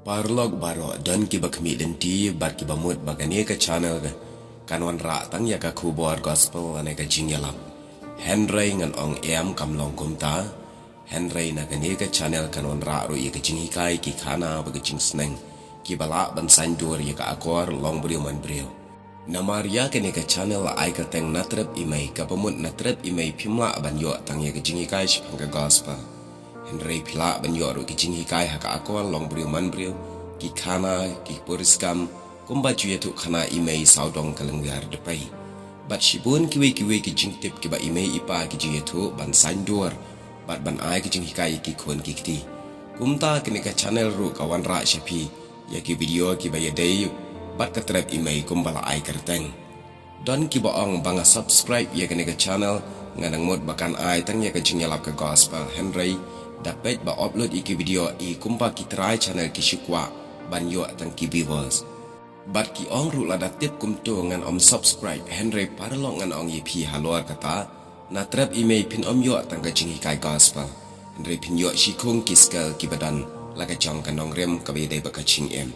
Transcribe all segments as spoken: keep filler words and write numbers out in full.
Paralok baroh, don kiba khmih lynti bad kiba mut ba kane ka channel ka kan wanrah tang ïa ka khubor gospel lane ka jingïalap. Hynrei ngan ong em, kam long kumta. Hynrei na kane ka channel kan wanrah ruh ïa ka jinghikai, ki khana bad ka jingsneng kiba lah ban saiñdur ïa ka akor long briew man briew. Namar ïa kane ka channel la ai kyrteng Na Trep I Mei, kaba mut na trep i mei phim lah ban ïoh tang ïa ka jinghikai shaphang ka gospel, hynrei phi lah ban ïoh ruh ka jinghikai ha ka akor long briew man briew, ki khana, ki puriskam, kumba ju ïathuh khana i mei sawdong ka lynwiar dpei. Bad shibun kiwei kiwei ki jingtip kiba i mei i pa ki ju ïathuh ban saiñdur bad ban ai ka jinghikai ïa ki khun ki kti. Kumta kane ka channel ruh ka wanrah sha phi ïa ki video kiba ïadei bad ka Trep I Mei kumba la ai kyrteng. Don kiba ong ba nga subscribe ïa kane ka channel, nga nang mut ba kan ai tang ïa ka jingïalap ka gospel, hynrei da peit ba upload ïa ki video i kumba ki trai channel ki shu kwah ban ïoh tang ki viewers. Bad ki ong ruh lada tip kumto ngan ym subscribe, hynrei paralok ngan ong ïa phi halor kata, Na Trep I Mei phin ym ïoh tang ka jinghikai gospel, hynrei phin ïoh shikhung ki skel kiba don la ka jong ka nongrim kaba ïadei bad ka jingim.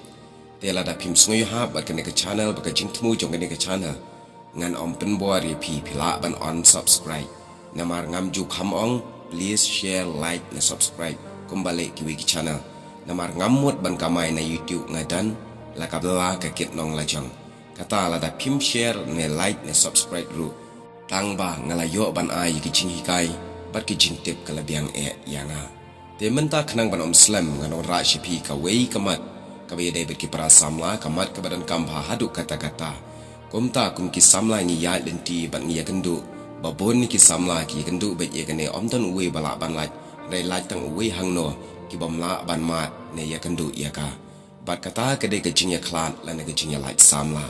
Te lada phim sngewhap bad kane ka channel bad ka jingthmu jong kane ka channel, ngan ym pynbor ïa phi, phi lah ban unsubscribe. Namar ngam ju kham ong please share, like ne subscribe kumba leh kiwei ki channel. Namar ngam mut ban kamai na YouTube, nga don la ka bylla ka kit nong la jong. Kata lada phim share ne like ne subscribe ruh, tang ba nga la ïoh ban ai ïa ki jinghikai bad ki jingtip ka la biang eh ïa nga. Te mynta khnang ban ym slem, ngan wanrah sha phi kawei ka mat kaba ïadei bad ki para samla, ka mat kaba donkam bha haduh katta katta. Kumta kum ki samla ngi ïaid lynti bad ngi ïakynduh. Ba bun ki samla ki ïakynduh beit ïa kane, ym don uwei ba lah ban lait, hynrei lait tang uwei hangno, ki bym lah ban mad ne ïakynduh ïa ka. Bad kata ka dei ka jingïakhlad lane ka jingïalait samla.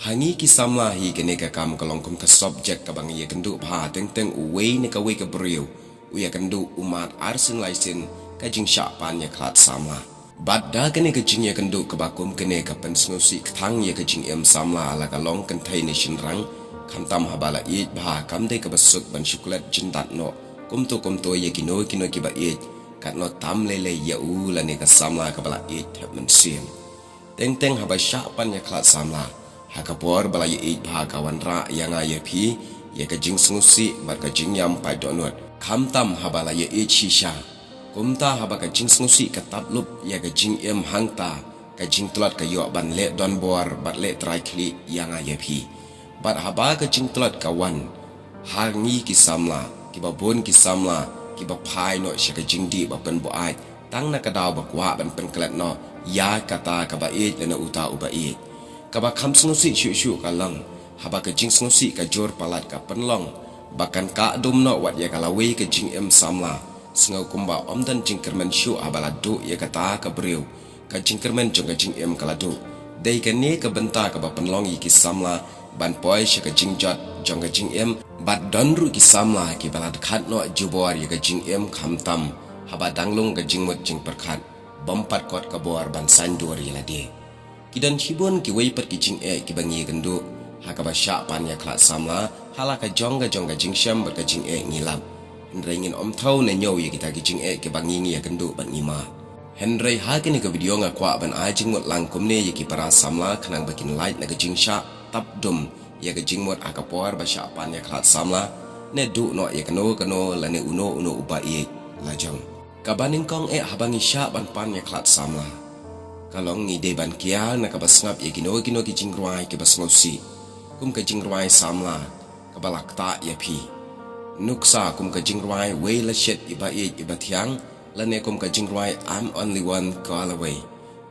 Ha ngi ki samla hi kane ka kam ka long kum ka subject kaba ngi ïakynduh bha, teng teng uwei ne kawei ka briew u ïakynduh u mad arsien laisien ka jingshah pan ïakhlad samla. Bad da kane ka jingïakynduh kaba kum kane ka pynsngewsih kthang ïa ka jingim samla, la ka long kynthei ne shynrang, khamtam haba la ïeit bha kam dei kaba suk ban shu klet jyndat noh kumto kumto ïa kino kino kiba ïeit, katno tam lei lei ïa u lane ka samla kaba la ïeit thep mynsiem. Teng teng haba shah pan ïakhlad samla, ha ka por ba la ïeit bha ka wanrah ïa nga ïa phi ïa ka jingsngewsih bad ka jingïam paid dohnud. Khamtam haba la ïeit shisha. Kumta haba ka jingsngewsih ka tap lup ïa ka jingim, hangta ka jingtlot ka ïoh ban leh donbor bad leh trai khlieh ïa nga ïa phi. Bad haba ka jingtlot ka wan ha ngi ki samla, kiba bun ki samla kiba phai noh sha ka jingdih ba pynbuaid tang na ka daw ba kwah ban pynklet noh ïa kata kaba ïeit lane uta uba ïeit. Kaba kham sngewsih shuh shuh ka long haba ka jingsngewsih ka jur palat ka pynlong ba kan kah dum noh wat ïa ka lawei ka jingim samla. Sngew kumba ym don jingkyrmen shuh haba la duh ïa kata ka briew, ka jingkyrmen jong ka jingim ka la duh. Dei kane ka bynta kaba pynlong ïa ki samla ban poi sha ka jingjot jong ka jingim. Bad don ruh ki samla kiba la dkhat noh jubor ïa ka jingim, khamtam haba dang long ka jingmut jingpyrkhat, bym pat kot ka bor ban saiñdur ïa lade. Ki don shibun kiwei pat ki jingeh kiba ngi ïakynduh ha kaba shah pan ïakhlad samla, ha la ka jong ka jong ka jingshem bad ka jingeh ngi lap. Hynrei ngin ym thew ne ñiew ïa kita ki jingeh kiba ngi ngi ïakynduh bad ngi mad. Hynrei ha kane ka video nga kwah ban ai jingmut lang kumne ïa ki para samla khnang ba kin lait na ka jingshah tap dum ïa ka jingmut ha ka por ba shah pan ïakhlad samla, ne duh noh ïa kano kano lane uno uno uba ïeit la jong. Kaba nyngkong eh, haba ngi shah ban pan ïakhlad samla, ka long ngi dei ban kiar na kaba sngap ïa kino kino ki jingrwai kiba sngewsih, kum ka jingrwai samla kaba la ktah ïa phi. Nuksa kum ka jingrwai Wei la shit iba ïeit iba thiang, lane kum ka jingrwai I'm only one call away.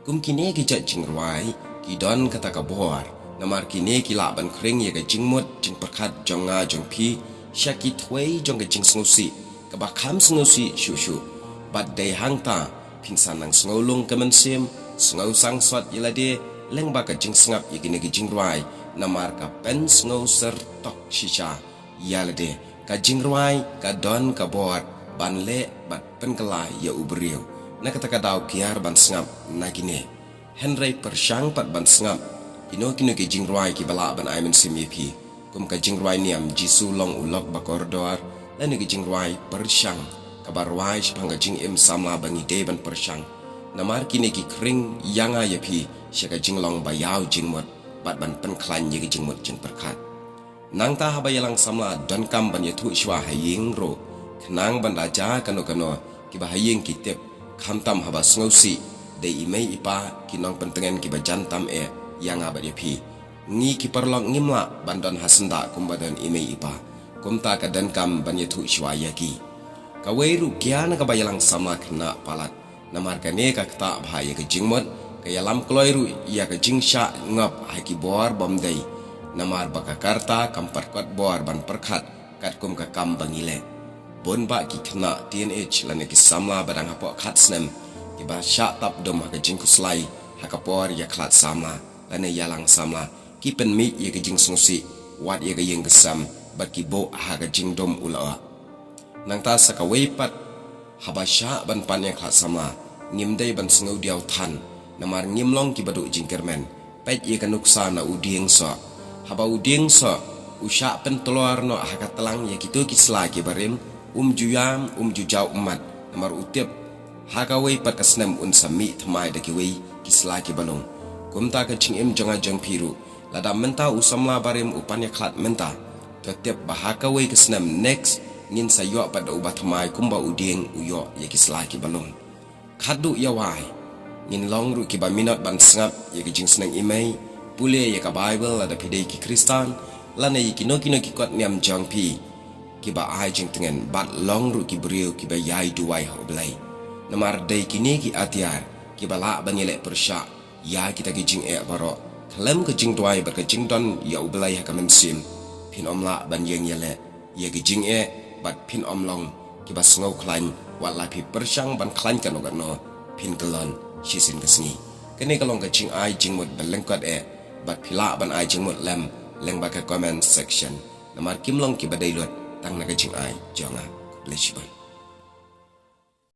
Kum kine ki jait jingrwai ki don kata ka bor, namar kine ki lah ban khring ïa ka jingmut jingpyrkhat jong nga jong phi sha ki thwei jong ka jingsngewsih kaba kham sngewsih shuh shuh. Bad dei hangta phin sa nang sngewlung ka mynsiem, sngewsangsot ïa lade lyngba ka jingsngap ïa kine ki jingrwai, namar ka pynsngewsyrtok shisha ïa lade. Ka jingrwai ka don ka bor ban leh bad pynkylla ïa u briew. Na kata ka daw kiar ban sngap na kine. Hynrei pyrshang pat ban sngap kino kino ki jingrwai kiba lah ban ai mynsiem ïa phi, kum ka jingrwai niam Jisu long u lok ba kordor, lane ki jingrwai pyrshang kaba rwai shaphang ka jingim samla ba ngi dei ban pyrshang. Namar kine ki khring ïa nga ïa phi sha ka jinglong ba ïaw jingmut bad ban pynkhlaiñ ïa ka jingmut jingpyrkhat. Nangta haba ïalang samla donkam ban ïathuh shuwa ha ïing ruh, khnang ban da jia kano kano kiba ha ïing ki tip, khamtam haba sngewsih dei i mei i pa ki nongpyntngen kiba jan tam eh ïa nga bad ïa phi. Ngi ki paralok ngim lah ban don ha syndah kumba don i mei i pa. Kumta ka donkam ban ïathuh shuwa ïa ki. Kawei ruh kian kaba ïalang samla khynnah palat. Namar kane ka ktah bha ïa ka jingmut, ka ïalam kloi ruh ïa ka jingshah ngop ha ki bor bym dei. Namar ba ka karta kam pyrkhat bor ban pyrkhat katkum ka kam ba ngi leh. Bun bah ki khynnah teenage lane ki samla ba dang hapoh khat snem kiba shah tap dum ha ka jingkhuslai ha ka por ïakhlad samla lane ïalang samla ki pynmih ïa ka jingsngewsih wat ïa ka ïing ka sem bad ki buh ha ka jingdum u la ah. Nangta sa kawei pat haba shah ban pan ïakhlad samla ngim dei ban sngewdiaw than namar ngim long kiba duh jingkyrmen. Peit ïa ka nuksa na u dieng soh. Haba u dieng soh u shah pyntlor noh ha ka tlang ïa kito ki sla kiba rim, um ju ïam, um ju jaw ummat namar u tip ha kawei pat ka snem un sa mih thymmai da kiwei ki sla kiba lung. Kumta ka jingim jong nga jong phi ruh, lada mynta u samla barim u pan ïakhlad mynta, to tip ba ha kawei ka snem next ngin sa ïoh pat da uba thymmai kumba u dieng u ïoh ïa ki sla kiba lung. Khatduh ïa wai, ngin long ruh kiba minot ban sngap ïa ka jingsneng i mei, pule ïa ka Baibl lada phi dei ki Khristan, lane ïa kino kino ki kot niam jong phi kiba ai jingtngen, bad long ruh ki briew kiba ïai duwai ha U Blei. Namar dei kine ki atiar kiba lah ban ïaleh pyrshah ïa kita ki jingeh baroh khlem ka jingduwai bad ka jingdon ïa U Blei ha ka mynsiem. Phin ym lah ban ïeng ïaleh ïa ki jingeh bad phin ym long kiba sngewkhlaiñ, wat la phi pyrshang ban khlaiñ kano kano phin kyllon shisien ka sngi. Kane ka long ka jingai jingmut ba lyngkot eh bad phi lah ban ai jingmut lem lyngba ka comment section. Namar kim long kiba dei lut tang na ka jingai jong nga. Khublei shibun.